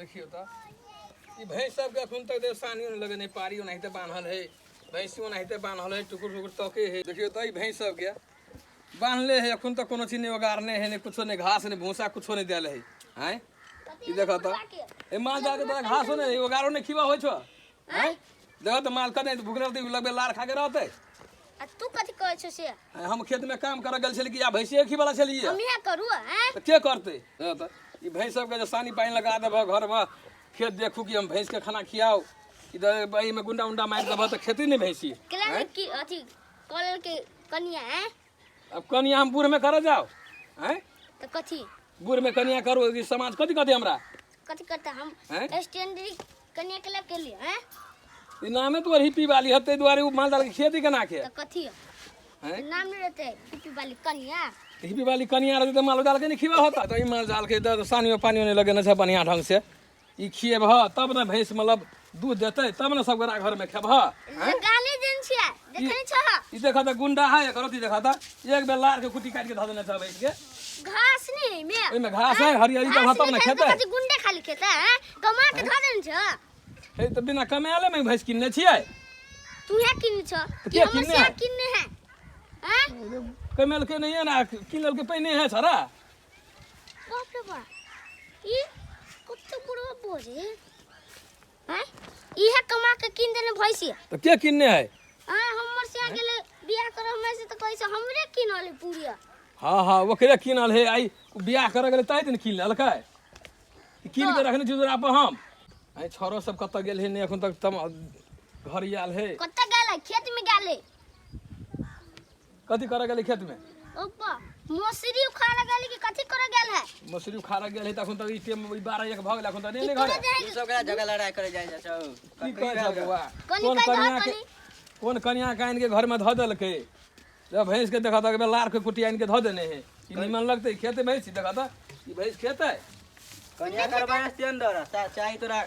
देखियौ तऽ ई भैंस सबके एखन तक देव सानियो नहि लगेने पारी ओनाहिते बान्हल है भैंसी ओनाहिते बान्हल है टुकुर टुकुर तके है। देखियौ तऽ ई भैंस सबके बान्हले है, एखन तक कोनो चीज नहि ओगारने है, नहि कुछो, नहि घास, नहि भूसा, कुछो नहि देल है। आँय, ई देखऽ तऽ ए माल जाल के तोरा घासो नहि ओगारो नहि खिबा होइ छौ। आँय, देखऽ तऽ माल कने भुखले रहतै, लगबे लार खा के रहतै। आ तू कथी कहै छौ से? आँय, हम खेत में काम करऽ गेल छली कि आ भैंसिए खिबा छलियै। हम इएह करू। आँय, तऽ के करतै? देखऽ तऽ ई भैंस सबके जे सानी पानि लगा देबह घरमे, खेत देखू कि हम भैंसके खाना खियाउ, इधर एहिमे गुंडा उंडा मारि देबह तऽ खेती नहि भैंसी। केला की अथी कॉलर के कनिया? आँय, अब कनिया हम बूढ़ में करऽ जाउ? आँय, तऽ कथी बूढ़ में कनिया करू? ई समाज कथी कहतै हमरा? कथी करता? हम आँय? स्टैंडरी कनिया के लग के लिए। आँय, ई नामे तोहर हिप्पी वाली हतै दुआरे उ माल जाल के खेती केना के? तऽ कथी? आँय, नाम नहीं रहते पिपी वाली कनिया? हिप्पी वाली कनिया रहतै तऽ माल जाल के नहि खिबा होता? तऽ ई माल जाल के दऽ सानियो पानियो नहि लगेने छै बढ़िया ढंग से। ई खिएबह तब ने भैंस मतलब दूध देतै, तब ने सब गोरा घरमे खेबह। गाली देन छियै, देखै नहि छह? ई देखऽ तऽ गुंडा है एकर अथी देखऽ तऽ, एक बेर लार के कुट्टी काटि के धऽ देने छै भैंस के। घास नहीं है में। ओहिमे घास है, हरियरी घास देबह तब नहीं ने खाइ खेतै। तऽ कथी गुंडे खाली खेतै? हैं, कमा के धऽ देन छ। हे, तऽ बिना कमाएले मे भैंस किनने छियै? तू है किन छ? तऽ कि के हमर किनने से है? किनने है? हैं, कमेलके नहीं है ना, किन लेलके पहिने है छड़ा। बाप रे बाप, ई कते बुढ़वा बोले हैं। इहे कमा के किन देने भैंसी? तऽ के किनने है? हाँ, हमर से गेले बियाह करब हमरा से तऽ कहै छै हमरे किनल है पूरिया। हाँ हाँ, ओकरे किनल है। आई बियाह करऽ गेलै ताहि दिन किन लेलकै। कीन के रखने छी तोरा पर हम। आई छौरो सब कतऽ गेल है? नहि एखन तक तम घर आयल है। कतऽ गेल है? खेत में गेल है। कथी करऽ गेलै खेत में? ओप्पा मौसरी उखाड़े गेल कि कथी करे गेल है? मसूरी उखाड़ऽ गेल है तऽ एखन तक ई टेम ई 12 1 भऽ गेल, एखन तक नहि ई एलै तोरे घरे। जाए तू सब केना झगड़ा लड़ाई करे जाइ छौ? की कहै छौ बौआ? कनी कोन कहि दह। कनिया के कनी कोन कनिया के आनि के घर में धऽ देलकै? जब भैंस के देखऽ तऽ लार के कुटी आनि के धऽ देने है। ई निमन लगतै? खेतै भैंस? देखऽ तऽ ई भैंस खेतै? कनिया करबा स्टैंडर चाही तोरा?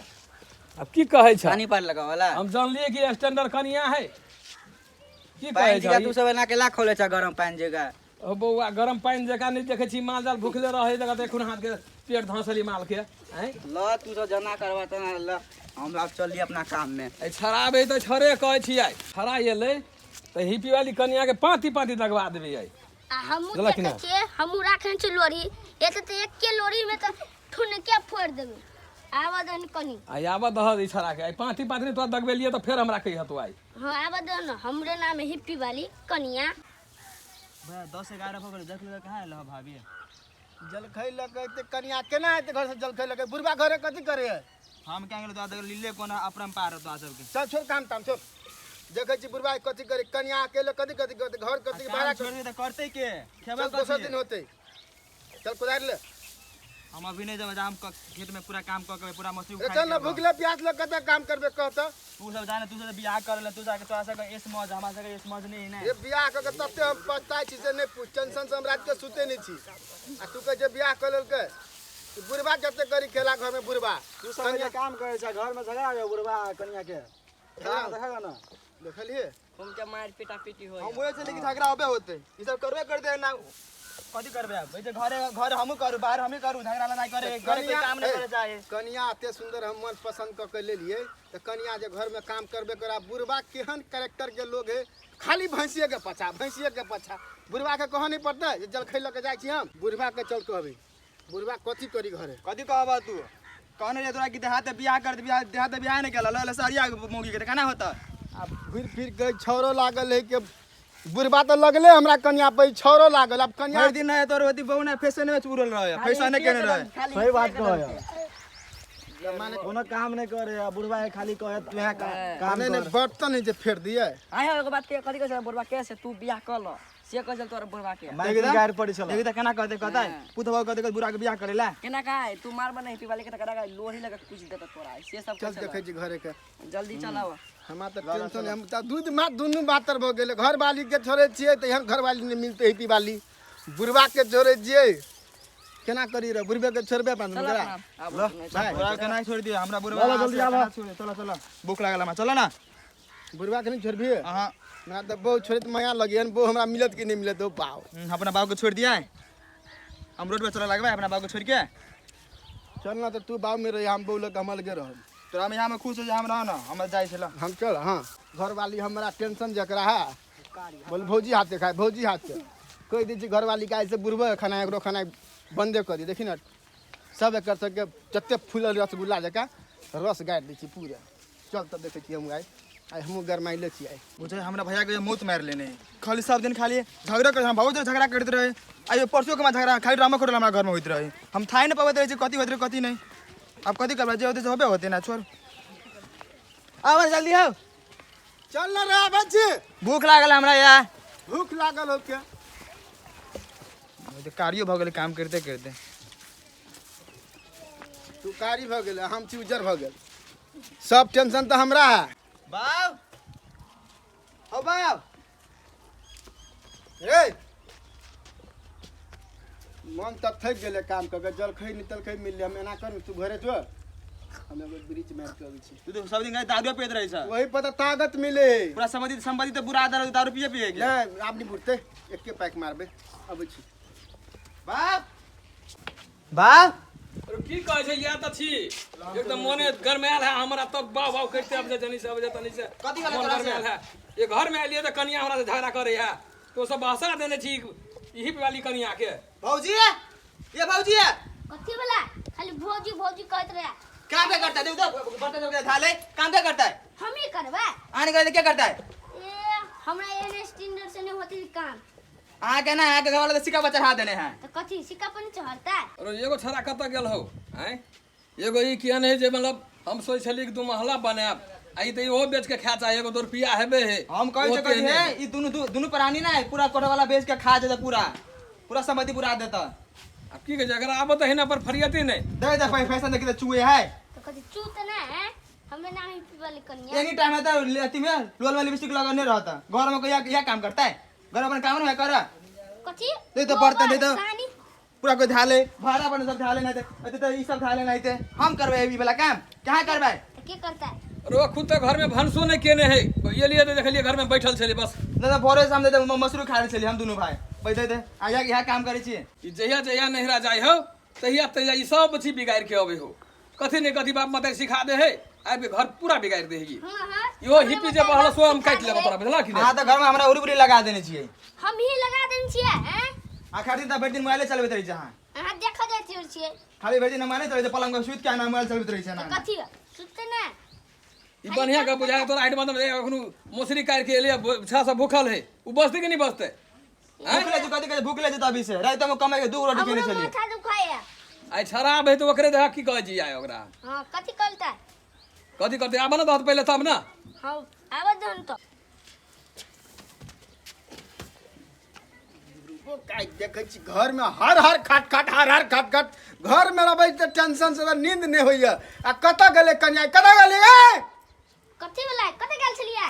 अब की कहै छ? पानी पार लगाओ वाला। हम जानलियै कि स्टैंडर्ड कनिया है। की कहै पानि छ? जगह तू सब एना केला खोले छ गरम पानि जगह? ओ बौआ, गरम पानि जकाँ नहि देखै छी? माल जाल भुखले रहै जगह तऽ एखन हाथ के पेट धँसली माल के। आँय, ल तू सब जना करबा तना ल, हम आब चलली अपना काम में। एहि छड़ाबै तऽ छड़े कहै छियै, छड़ा एलै तऽ हिप्पी वाली कनिया के पाँति पाँति लगवा देबै आइ। आ हमहूँ बुझलक कि देखै ना? छियै, हमहूँ राखने छी लोरी। एते तऽ एके लोरी में तऽ ठुनके फोड़ि देबै। आबऽ दहन कनी। आइ आबऽ दहऽ ई छड़ाके, आइ पाँति पाँति नहि तोरा दगबेलियै तऽ फेर हमरा कहिह तू आइ। हाँ, आबऽ दहन, हमरे नाम है हिप्पी वाली कनिया। भैया, 10 11 भऽ गेलै, देख लेबै कहाँ एल भाभी। जलखै लऽ के एते कनिया केना एते घर से जलखै लऽ के? बुढ़बा घरे कथी करे है? हम क्या गेलो तोरा देख लीले कोना अपरम्पार तोरा सबके। चल छोड़, काम ताम छोड़, देखै छी बुढ़बा कथी करे। कनिया अकेले कथी कथी करते घर, कथी भाड़ा छोड़ दे तऽ करतै के? खेबै चल, दोसर कथी? दिन होते, चल कोदारि ले। हम अभी नहीं जेबै, हम खेत में पूरा काम कऽ के पूरा मसूरी ए उखाड़ि चल के न। अयबै। भुखले प्यास लग कते काम करबे, कह तऽ। तू सब जाने, तू सब बियाह कर ले, तू सब तोरा सबके एस मौज, हमरा सबके एस मौज नहीं है ने। ये बियाह कऽ के तते हम पछताइ छी से नहि पूछ। टेंशन से हम राति के सुते नहि छी आ तू कहै छै बियाह कऽ लेलकै। ई बुढ़बा जते करी खेला घर में बुढ़बा। तू सब जे काम करे छ, घर में झगड़ा हो बुढ़बा आ कनिया के झगड़ा देखा ना? देखलिए। हम के मार पीटा पीटी हो। हम वही छली कि झगड़ा होबे होते, ई सब करबे करते ना। कथी करबे अब? जे घरे घर हमहू करू, बाहर हमही करू, झगड़ा लड़ाई करे घरे कोई काम नहीं करे चाहे। कनिया एते सुंदर हम मन पसंद कऽ के लेलिए तऽ कनिया जे घर में काम करबे करा। बुढ़बा केहन कैरेक्टर के लोग है, खाली भैंसिए के पछा, भैंसिए के पछा। बुढ़बा के कहऽ नहीं पड़तै जे जलखै लऽ के जाइ छी हम? बुढ़बा के चल कहबै, बुढ़बा कथी करी घरे? कथी कहब तू? कहने रहियै तोरा कि देहात बियाह कर, बियाह देहात बियाह नहीं केला लले सरिया मौगी के केना होता? आ घुरि फिर के छौरो लागल है के बुढ़बा तऽ लगले हमरा कनिया पे छौरो लागल। आब कनिया भरि दिन नहीं तोर ओती बहु ना फैशन में चूरल रहे, फैशन केने रहे। सही बात कहे, माने कोनो काम नहीं करे आ बुढ़बा के खाली कहे तू यहाँ काम नहीं नहीं कर। बर्तन है जे फेर दिए। आय एगो बात के कथी कहै छै बुढ़बा के से तू बियाह कर ल, से कहै छल तोरा बुढ़बा के? माइक में गारि पड़ी छल। देखी तऽ केना कहते, कहते पुतहु कहते बुढ़ा के बियाह करेला। केना काहे तू मारबा नहीं पीवा लेके तऽ करा लोही लगा कुछ देता तोरा, से सब चल कहै देखै छल। छी घरे के। जल्दी चलाओ। हमरा तऽ टेंशन, हम तऽ दूध माथ दुनू बातर भऽ गेलै। घरवाली के छोड़ै छियै तऽ एहन घरवाली नहि मिलतै हिप्पी वाली। बुढ़बा के छोड़ै छियै, केना करी रे? बुढ़बे के छोड़बे अपन चल ओकरा। अपना आबो नहि। भाय बुढ़ा के केना छोड़ दियो हमरा बुढ़बा? चलो, जल्दी आबो। चलो चलो, भूख लागल हमरा, चलो ना। बुढ़बा के नहि छोड़बियै? अहाँ हमरा तऽ बहु छोड़ैत माया लगैए, बहु हमरा मिलत कि नहि मिलत? ओ बाप। अपना बाबू के छोड़ दिया, हम रोड पे चला लगबै अपना बाबू के छोड़ के। चल ना तो तू बाप में रही, हम बोल के हम अलगे रहब। तोरा में यहाँ में खुश हो जा, हम रह ना, हम जाइ छला। हम चल। हाँ घरवाली हमरा टेंशन जकरा है, बोल भौजी हाथ से खाए, भौजी हाथ से कहि दै छी घरवाली के ऐसे बुढ़बे खाना एकरो खाना बंदे कर दी। देखी ना सब एकर सबके जते फूलल रसगुल्ला जकाँ रस गाड़ि दै छी पूरा। चल तब देखै छी हम आइ, आइ हमहूँ गरमाइले छी आइ। बुझे हमरा भैया के मौत मारि लेने, खाली सब दिन खाली झगड़ा कर, हम बहुत झगड़ा करैत रहे। आइयो परसों के हमरा झगड़ा खाली ड्रामा खोटल हमरा घर में होइत रहे, हम थाहे नहीं पाबैत रहे कथी होइत रहे कथी नहीं। अब कथी करबै, जे होतै से होबे होतै ना, छोड़। आब जल्दी हो। चल ना रे आबै छी, भूख लागल हमरा यार। भूख लागल हो के कारियो भऽ गेलै काम करिते करिते। तू कारी भऽ गेल, हम छी उज्जर भऽ गेल, सब टेंशन तऽ हमरा है। बाब हो बाब रे मन तऽ थकि गेलै काम कऽ के, जलखै नहि तलखै मिललै। हम एना कर, तू घरे जो, हम एगो ब्रिज मारि के अबै छी। तू तो सब दिन दारू पियत रहै छ, वही पर तऽ ताकत मिले है। पूरा संपत्ति संपत्ति तऽ बुरा दारू दारू पिए पिए के। नहि आब नहि बुढ़तै, एके पैक मारबै, अबै छी। बाप बाप अरे की कहै छै, इएह तऽ छी एकदम मोने गरमायल है हमरा, तब बाव बाव करिते आब जनी से, आब तनी से कथी भेलै मोन तोरा से? गरमायल है। ये घर में एलियै तऽ कनिया हमरा से झगड़ा करे है, तो सब बहसा देने छी इही वाली कनिया के। भौजी ये भौजी कथी वाला खाली भौजी भौजी कहत रहे। काम क्या करता है? देख तो बर्तन सब के थाले काम क्या करता है? हम ही करबै। आने के क्या करता है? ए हमरा एने स्टैंडर्ड से नहीं होती काम। आ के ना आ के घर वाला तो सिक्का पर चढ़ा देने हैं। तो कथी सिक्का पर नहीं चढ़ता है? अरे एगो छड़ा कतऽ गेल हौ आँय? एगो ई किया नहीं जे मतलब हम सोचै छली कि दू महला बनायब, आ ई तऽ इहो बेच के खा चाहे, एगो दो रुपया हेबे है। हम कहै ओते छै कथी नहि। है, ई दुनु दुनु प्राणी ना है, पूरा कोठा वाला बेच के खा जेतै, पूरा पूरा संपत्ति पूरा देता। आब की कहै छै, अगर आबऽ तऽ हिना पर फरियते नहीं। दे दे पैसा देखी तो चूहे है। तो कथी चू तो ना है, हमें नाम ही वाली कनिया। एनी टाइम है तो अथी में लोल में लिपस्टिक लगने रहता, घर में कोई यह काम करता है, घर में अपन काम नहीं कर। कथी दे तो बर्तन दे तो सानी पूरा कोई धाले भाड़ा अपन सब धाले नहीं थे, तो ई सब धाले नहीं थे, हम करबै ई वाला काम कहाँ करबै? तो की करता है? अरे वो खुद तऽ घर में भनसो नहीं केने है, ये लिए तऽ देखलियै घर में बैठल छलै बस। नहीं तो भोरे से हम दे दे मशरूम खा रहे छलियै हम दुनू भाई, बैठे दे आ यहाँ काम करै छियै। ई जहिया जहिया नहिरा जाइ हौ तहिया तहिया ई सब चीज बिगाड़ि के अबै हौ, कथी ने कथी बाप माता सिखा दे है, आबि घर पूरा बिगाड़ि दे है। हां हां इहो हिप्पी जे बहल सो हम काटि लेब तोरा, बुझला कि हां नहि? तऽ घर में हमरा उरी बुरी लगा देने छियै। हम ही लगा देने छियै हैं? आ खाली दिन तऽ भरि दिन मोबाइले चलबैत रहै छै अहाँ। अहाँ देखा जाइ छियै। खाली भरि दिन मोबाइले चलबै छै, पलंग पर सुति के अहाँ मोबाइल चलबैत रहै छै ना। कथी सुतते ना? ई बढ़िया के बुझाय तोरा आइट बंद एखनो मौसरी काटि के एलियै, छा सब भूखल है, उ बसतै कि नहि बसतै? भूख ले कथी कहै भूख ले जेतै अभी से, राति में कमाइ के दू रोटी खेने हमरो छलियै। माथा दुखाया। आइ शराब है तऽ ओकरे देखा की कहै छी आइ ओकरा। हां कथी करता? कथी करतै, आबऽ ने दहत पहिले तब ना। हां आबऽ दहन तो। वो काय देखै छी घर में हर हर खट खट हर हर खट खट, घर में रहबै तऽ टेंशन से नींद नहीं होइया। आ कतऽ गेलै कनिया, कतऽ गेलै ए? कथी वाला कतऽ गेल छलियै?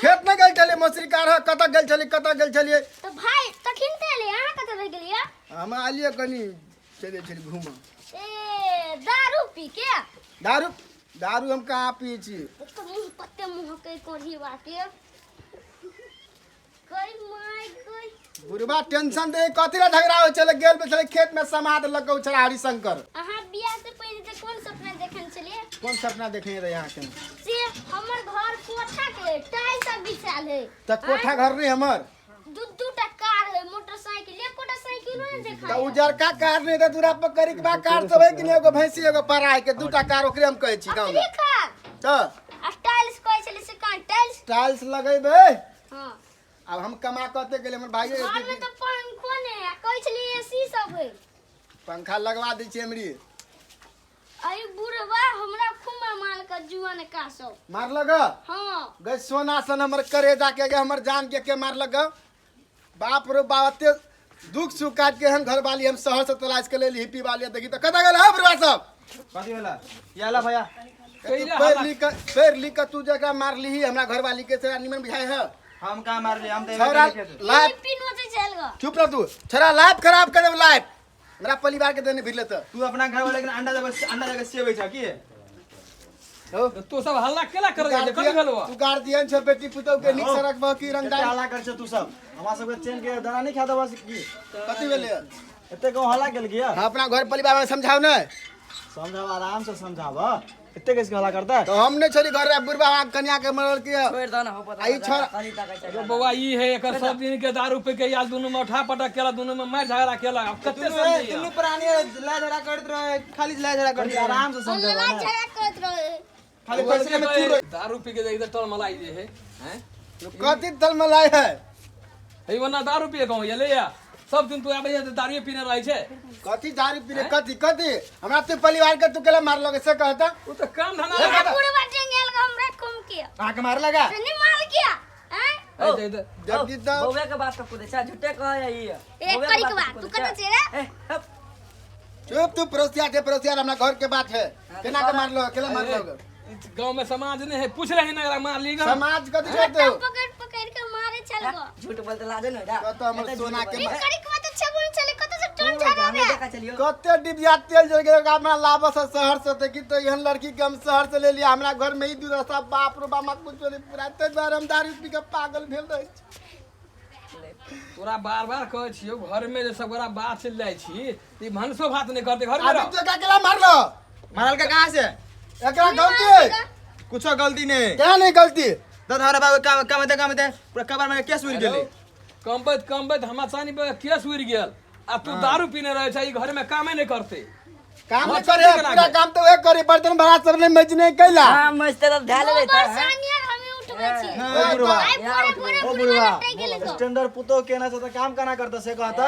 खेत में गेल छलियै मौसरी काढ़, कतऽ गेल छलियै, कतऽ गेल छलियै? तो भाई तखन ते एलियै, अहाँ कतऽ रहि गेलियै? हम आलियै कनी चलि छलियै घूमऽ। ए दारू पी के? दारू दारू हम कहाँ पियै छी? तो मुँह कते मुँह के कोढ़ी बाटे कोई my कोई बुढ़बा टेंशन दे कथी ला झगड़ा होइ छलै, गेल छलै खेत में समाद लऽ कऽ छलै हरिशंकर। अहाँ बियाह से पहिले तऽ कोन सपना देखने छलियै? कोन सपना देखने रहे अहाँ के? से हमर घर कोठा के टाइल सब बिछायल है। तऽ कोठा घर नहीं हमर, दू दू टा कार है, मोटरसाइकिल, एकोटा साइकिलो नहीं देखा। तऽ उजरका कार नहीं तऽ दूरा पर करिक बा कार सब है कि नहीं, एगो भैंसी एगो पराय के दूटा कार ओकरे हम कहै छी गाँव में। कार तऽ आ टाइल्स कहै छलै से कहाँ टाइल्स? टाइल्स लगेबै। हां आब हम कमा कते गेलै हमर भाइयो घर में तो पंखो नहीं है, कहै छलियै एसी सब है। पंखा लगवा दै छियै हमरी। अरे बुढ़वा हमरा खूब मार के जुआन का सब मारलक? हां गई सोना सन हमर करेजा के, हमर जान के मारलक? बाप रो बाप एते दुख सुख काट के हम घर वाली हम शहर से तलाश के लेल हिप्पी वाली देखी तऽ कतऽ गेल है बुढ़वा सब? कथी भेला? ये ला भैया। पैर लिख के तू जकरा मारलीही हमरा घर वाली के से निमन बुझाइ है। हम कहाँ मारली, हम तऽ छोरा लाइफ चुप रह तू, छोरा लाइफ खराब कर देब लाइफ हमरा परिवार के देने भिड़ले तऽ। तू अपना घर वाला के अंडा जगह अंडा जगह सेबै छ की? तो सब हल्ला केला कर जाइ छै, कथी भेलौ? तू गार्जियन छ बेटी पुतहु के नीक से रखबह की रंगदारी? हल्ला कर छ तू सब, हमरा सबके चैन के दाना नहीं खा देबह की? कथी भेलै? एते गाँव हल्ला गेल की? हां अपना घर परिवार में समझाउ ने। समझाव, आराम से समझाव। एते कैसे हल्ला करता है? तो हम नहीं छोड़ी घर रे बुढ़बा वहाँ कन्या के मरल के छोड़ दो ना हो पता आई छोड़। कथी ताकै छै जो बौआ ई है एकर सब दिन के दारू पी के आयल, दुनू में उठा पटक केला, दुनू में मारि झगड़ा केला। अब कते दुनू समझैया? दुनू प्राणी लड़ाई झगड़ा करैत रहे, खाली लड़ाई झगड़ा करैत रहे। आराम से हम समझाव लड़ाई ना। झगड़ा करत रहे। खाली पैसे में चूर। दारू पी के जाइ तऽ टलमलाई जे है हैं। कथी तलमलाई है? हे वना दारू पिए गाँव एलै या सब दिन तू आबै तऽ दारूए पीने रहै छै। कथी दारू पीने कथी कथी हमरा तू परिवार के तू केला मारलक से कहता? ओ तऽ काम धंधा बुढ़वा डेंगेल हमरा कुम के अहाँके मार लगा तनी मार किया हैं? ए, दे, दे। जबकि तो बौआ के बात कूदे छै, झूठे कहै ई। ए, करी के बात, तू कतऽ छै रे? ए हप। चुप तू पड़ोसिया के पड़ोसिया हमरा घर के बात है। केना के मारलो, केला मारलो? गाँव में समाज नहीं है, पूछ रहे ना मार ली गा। समाज कथी कहते हो? पकड़ पकड़ के मारे चल गो। झूठ बोलते लाजे न जा। कतऽ हमर सोना के ए, करी के बात छगुन चले, कतऽ से टोन झगड़ा हमें देखा चलियो। कते डिबिया तेल जल गेल हमरा लाबऽ से शहर से, तऽ की तो एहन लड़की के हम शहर से ले लिया। हमरा घर में ई दुर्दशा, बाप रे बाप, कुछ नहीं पूरा। ताहि दुआरे हम दारू पी के पागल भेल रहै छी। तोरा बार बार कहै छियौ घर में जे सब गोरा बात चलि जाइ छी ई भनसो भात नहीं करते घर में अभी रह। तू एकरा केला मारलो? मारल का कहाँ से? एकरा गलती है? कुछो गलती नहीं। क्या नहीं गलती? दस हमारा बाबू काम काम हेतै, काम हेतै, पूरा कबार में केस उड़ि गेलै। कमबैत कमबैत हमरा चानी पे केस उड़ि गेल आ तू दारू पीने रहै छै, ई घर में कामे नहीं करते। काम नहीं हाँ, करे, चलते केना पूरा के? काम तो वह करे, बर्तन भरा सब नहीं मजने कैला। हां मस्त तऽ धैले गोबर रहता है। सानिया हमें उठबै छी। ओ बुढ़वा, आई पूरे पूरे ओ बुढ़वा बुढ़वा, लटक गेलै गो। स्टैंडर्ड पुतोह केना छै तऽ काम केना करतै से कहता।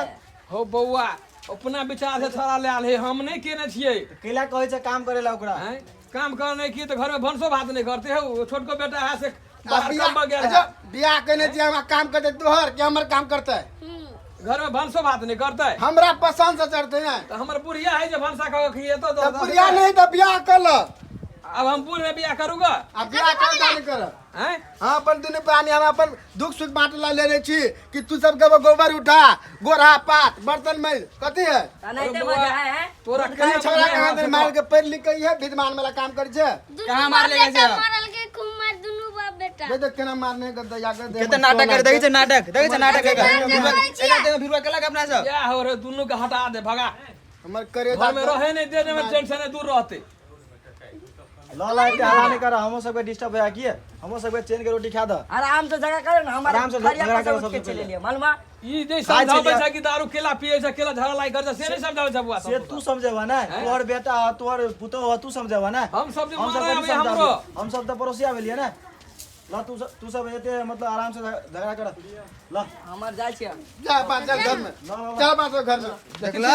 हो बौआ अपना विचार से छोड़ा ले आयल है, हम नहीं केने छियै। कैला कहै छै काम करेला ओकरा? हैं? काम कर नहीं किए तो घर में भनसो भात नहीं करते हो। वो छोटको बेटा है से आ बाहर बियाह कम गेल अच्छा, है। बियाह केने छियै, हमरा काम करते तोहर के हमर काम करते? घर में भनसो भात नहीं करते। हमरा पसंद से चढ़ते हैं। तो हमर बुढ़िया है जे भनसा खा के खिएतो तो बुढ़िया नहीं तो बियाह कर लो। अब हम बूढ़ में बियाह करूंगा? अब बियाह कर नहीं कर। हैं? हाँ अपन दुनू प्राणी हम अपन दुख सुख बांटे ला लेने छी कि तू सब के गोबर उठा, गोरहा पात, बर्तन मैल कथी है? अनाइते मजा है हैं? तोरा ई केना छोरा कहाँ से मार के पढ़ लिख के है विद्वान वाला काम कर छे। दुनू कहाँ बाप मारले बेटा गेल छै? मारल के खूब मार दुनू बाप बेटा। दे देख केना मारने के दया के दे। कते नाटक कर देखै छै, नाटक देखै छै, नाटक नाटक करै छियै। एना ते भिड़वा केलक अपना सब। क्या हो रे दुनू के हटा दे भगा। हमर करे घर में रहे नहीं देने में टेंशन है, दूर रहते। ल ल एते हल्ला नहीं कर, हमो सबके डिस्टर्ब होया किए, हमो सबके चैन के रोटी खा द। आराम से झगड़ा करो ना, हमारे आराम से खरिया झगड़ा पर से करो उठ के सबसे चले पहिले। लियो मालूम है? ई नहीं खाइ समझाबै छै छै कि दारू केला पिए छै, केला झगड़ा लाइ कर छै, से नहीं समझाबै छै बुआ से सब। तू समझेबा ना, तोहर बेटा ह, तोहर पुतोह ह, तू समझेबा ना। हम सब जे हम सब मारे कथी आबै हमरो। समझाबी? हम सब तऽ पड़ोसिया भेलियै ना। ल तू सब, तू सब एते मतलब आराम से झगड़ा कर। ल हमर जाइ छियै। जा बात चल घर में, ल, ल, ल। चल बात घर में। देखला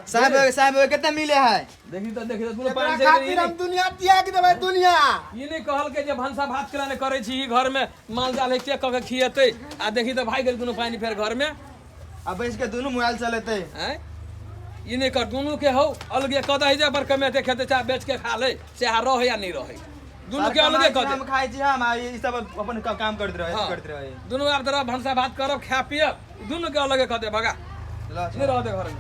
साहब, साहब कते मिले है। देखी तऽ देखी तऽ दुनू एकरा पानि छै। खातिर हम दुनिया त्याग देबै दुनिया। ई नहीं कहल के जे भनसा भात केला नहीं करै छी, ई घर में माल जाल है के कऽ के खिएतै। आ देखी तऽ भागि गेल दुनू पानि फेर घर में। आ बैस के दुनू मोबाइल चलेतै। हैं? ई नहीं कर दुनू के हौ अलगे कऽ दही जे पर कमेते खेते चाहे बेच के खा ले, चाहे रहै या नहीं रहै, दुनू के अलगे कऽ दे। हम खाइ छी हम आ ई सब अपन काम करैत रहै, हाँ। करैत रहै। दुनू आब तरफ भनसा भात करब, खाय पियब, दुनू के अलगे कऽ दे भगा। ल नहीं रह दे घर में।